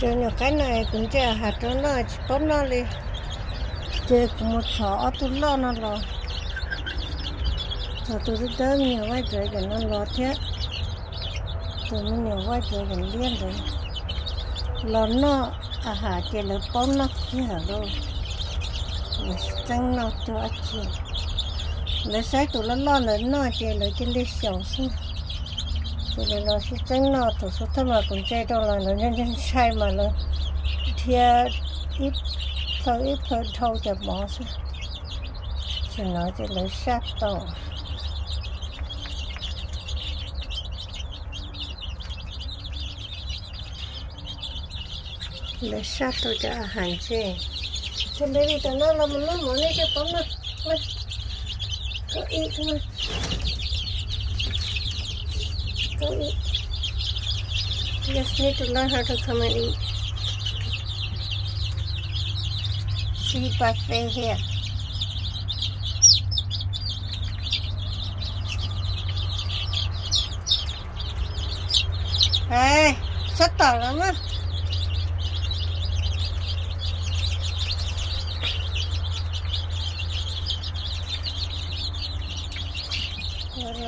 Cov nyuam qaib no kuv ntsia has rau noj tsis paub noj li, ces kuv mus txhom ob tug loj no los, txhom tus dawb dawb me nyuam white dragon no los thiab, tus me nyuam white dragon liab ntawd los noj a has ces lawv paub noj kiag lawm. Lawv sib txeeb noj cuag dab tsi. Lawv saib tus loj loj ntawd noj ces lawv cia li xyaum xwb. Ces lawv los sib txeeb noj, thaum xub thawj mas kuv ntsia rau los lawv ntshai ntshai mas lawv dhia ib plhaw ib plhaw dhau cov mov xwb. Tam sim no ces lawv saj tau. Lawv saj tau cov a has ntse. Tus npe li tam no los mus noj mov nej thiaj paub noj. Go eat, come on. Go eat. You just need to learn how to come and eat. See buffet here. Sab tom los mas.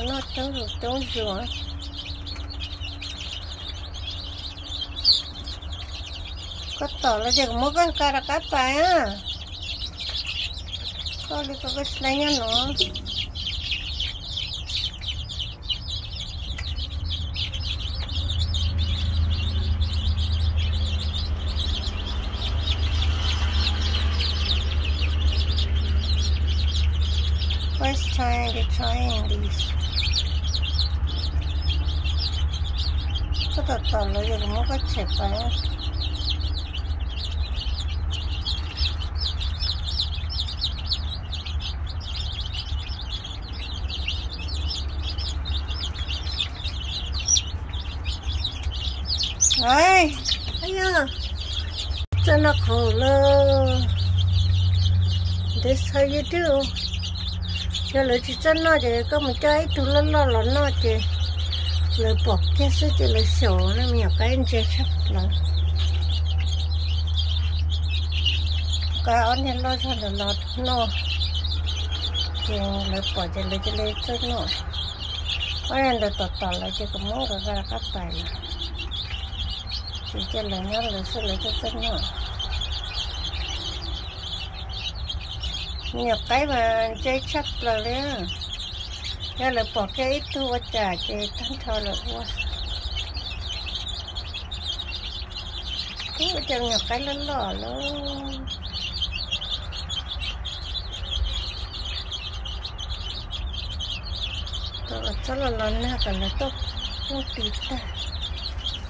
Noj coob zus coob zus. Koj tom los ces kuv muab koj ka rov qab pais na. Koj li koj koj tsis tau nyob no. First time they trying this. Koj tom tom lawv yog kuv muab koj tshem pais. Ai, ai yog, txawj noj qhauv lawm. This how you do. Yog lawv tsis txawj noj ces koj mus coj ib tug loj loj los noj ces lawv pom kiag xwb ces lawv xyaum na, me nyuam qaib ntse tshaj plaws. Koj ob niag loj zog ntawd los noj ces lawv pom ces lawv cia li txawj noj. Ob niag ntawd tom tom lawv ces kuv muab nkawd ka rov qab pais lawm. Ces cia lawv nyob lawv xwb lawv txawj txawj noj. Me nyuam qaib mas ntse tshaj plaws li. Yog lawv pom kiag ib tug ua cas ces tag nrho lawv ua. Ua cas me nyuam qaib loj loj lawm. Tau los txhob los los nag kom lawv tuaj poob ti tag.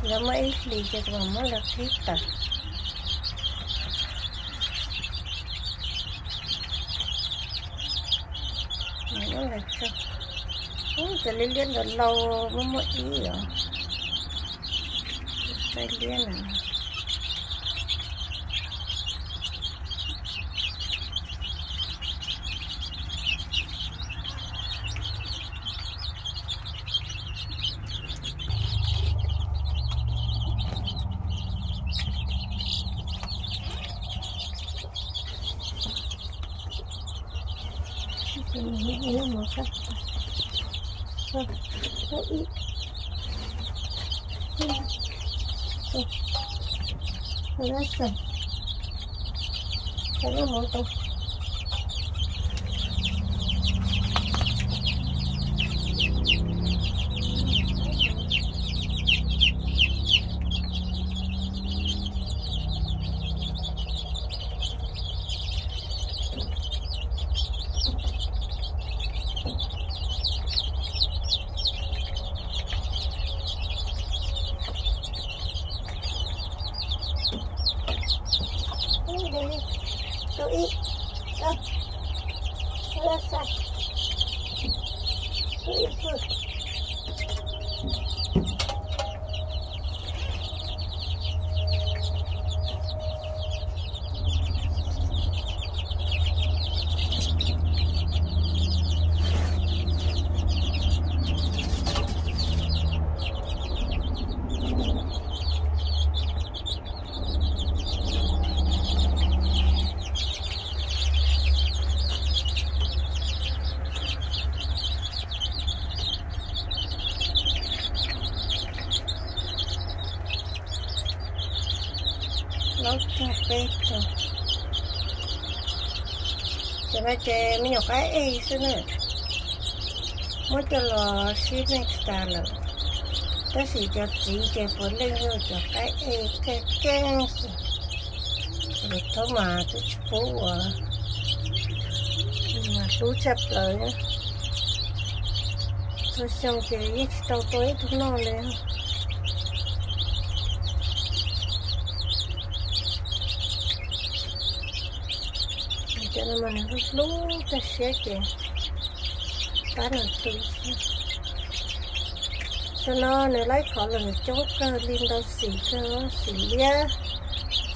Lawv muaj ib hlis ces kuv mam muab lawv qhib tawm. Ub, cov liab liab ntawd laus muaj muaj ib os. Qaib liab na. Go eat. Go. Go outside. Go eat food. Plaub caug peb tug. Cov no ces me nyuam qaib ej xwb na, muab coj los sib mix tas lawm. Tab sis cov txiv ces puav leej yog cov qaib ej keej keej xwb. Lus thaub mas twb tsis pub ua, mas hlub tshaj plaws. Txhua xyoo ces yeej tsis tau tua ib tug noj li. Cov no mas nws hlub hlub tag siab ces pab nws tu xwb. Xyoo no nws laib qhov lwm coob kawg li, ntau xim kawg, xim liab,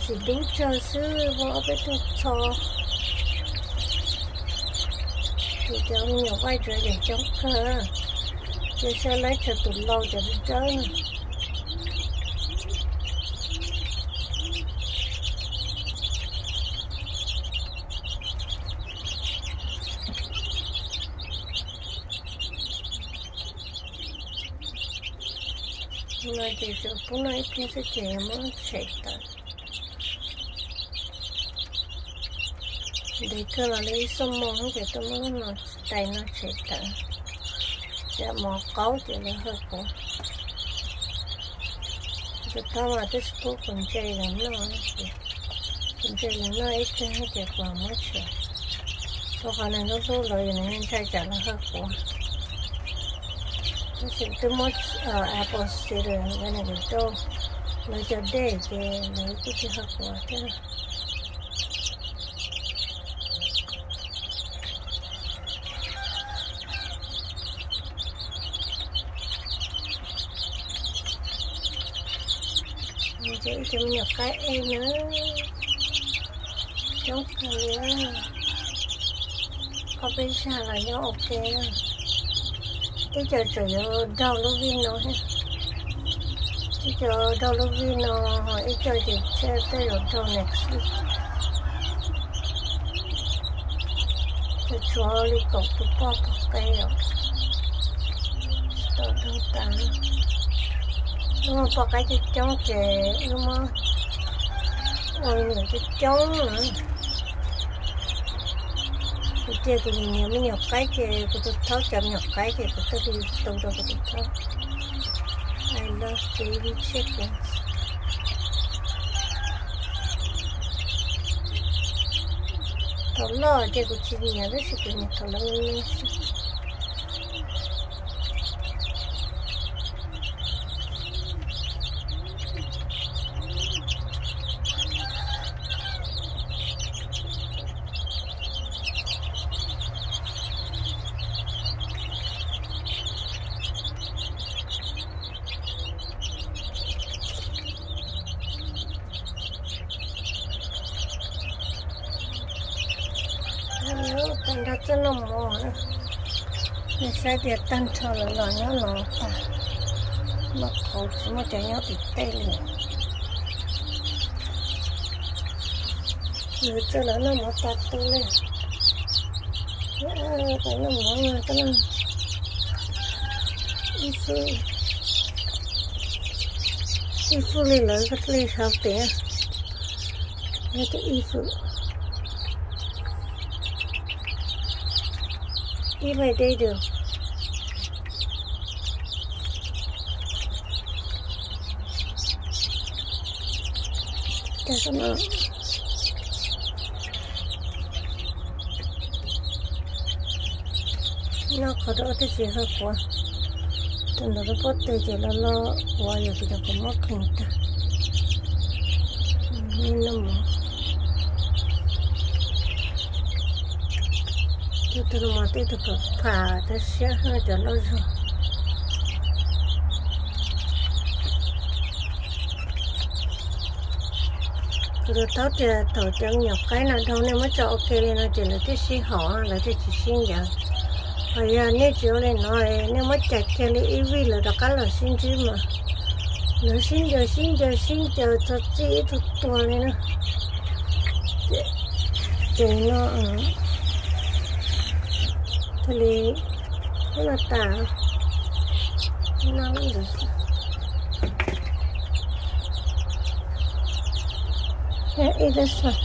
xim dub tsawg xwb, muaj ob peb tug txho. Ces cov me nyuam white dragon coob kawg, ces saib laib tsawg tus lau cov dawb dawb. No ces tsuas pub noj ib pliag xwb ces muab tshem tawm. Ntev kawg los li ib xuab moos ces tuaj muab lub no, tais no tshem tawm. Cov mov qaub ces lawv hawj quav. Tus thaub mas twb tsis pub kuv ntse los noj, kuv ntse los noj ib teg ces kuv muab tshem. Rau qhov nws hlub hlub lawv, nws ntshai tsam lawv hawj quav. Tab sis twb muab apple cider vinegar rau lawv cov dej ces lawv kuj tsis hawj quav thiab. Ces ib cov me nyuam qaib ej na, coob kawg li. Ob peb zag los nyob ua ke. Ib co tseem yuav daug lub vij no thiab. Ib co daug lub vij no, ho ib co ces thiaj tej zaum daug next week. Ces tshuav li kaum tus poj pog qaib os, tsis tau daug tas. Lub poj qaib coob coob ces wb muab ua me nyuam coob coob na. Kuv cia kuv niam me nyuam qaib ces kuv tus thaub cov me nyuam qaib ces kuv thiaj li tu rau kuv tus thaub. I love baby chickens. Thaum loj ces kuv tsis nyiam tab sis kuv nyiam thaum lawv me me xwb. Tag nrho txawj noj mov, nej saib tias tag nrho lawv los nyob no tag, noj qhauv tsis muaj cov nyob tim tej li. Lawv txawj lawv noj mov tas tu li. Noj mov ib xub, ib xub li lawv thiaj li sawv tias, ib xub, ib vaj dej dua. Noj qhov rau twb tsis hawj quav, tus ntawd lub pob tw ces los los quav yog kuv cov kuv muab clean tag. Noj mov, tus no mas tej tus kom pham tag siab cov loj zog. Kuv tus thaub tias thaum cov me nyuam qaib no dhau nej muab tso ua ke li no ces lawv thiaj sib haum, lawv thiaj tsis sib ncaws. Ho yog nej tsis ua li no, nej muab cais kiag li ib vij lawv rov qab los sib ntsib mas lawv sib ncaws sib ncaws sib ncaws txog txij ib tug tuag li na. Ces no thiaj li no tas, no ntawd. Ib lub xwb.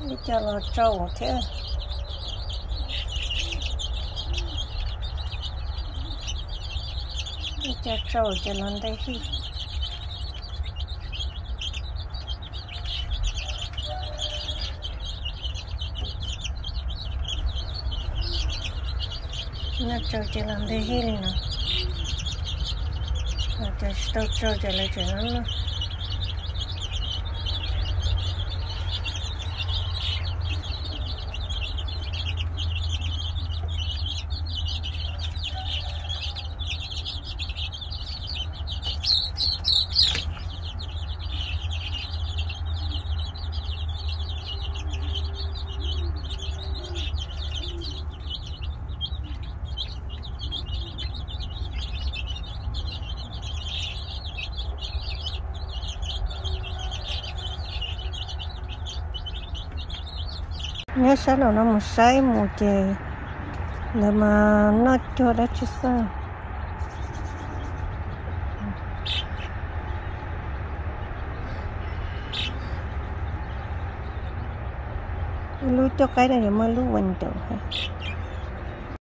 Ib co los tsau thiab. Ib co tsau ces los nte hij. Noj tsau ces los nte hij li no. Cov tsis tau tsau ces lawv tseem noj. Nyob sab nraum no mus saib mus ces lawv mas noj cuag dab tsi xwb. Lub coj qaib no yuav muaj lub window hab.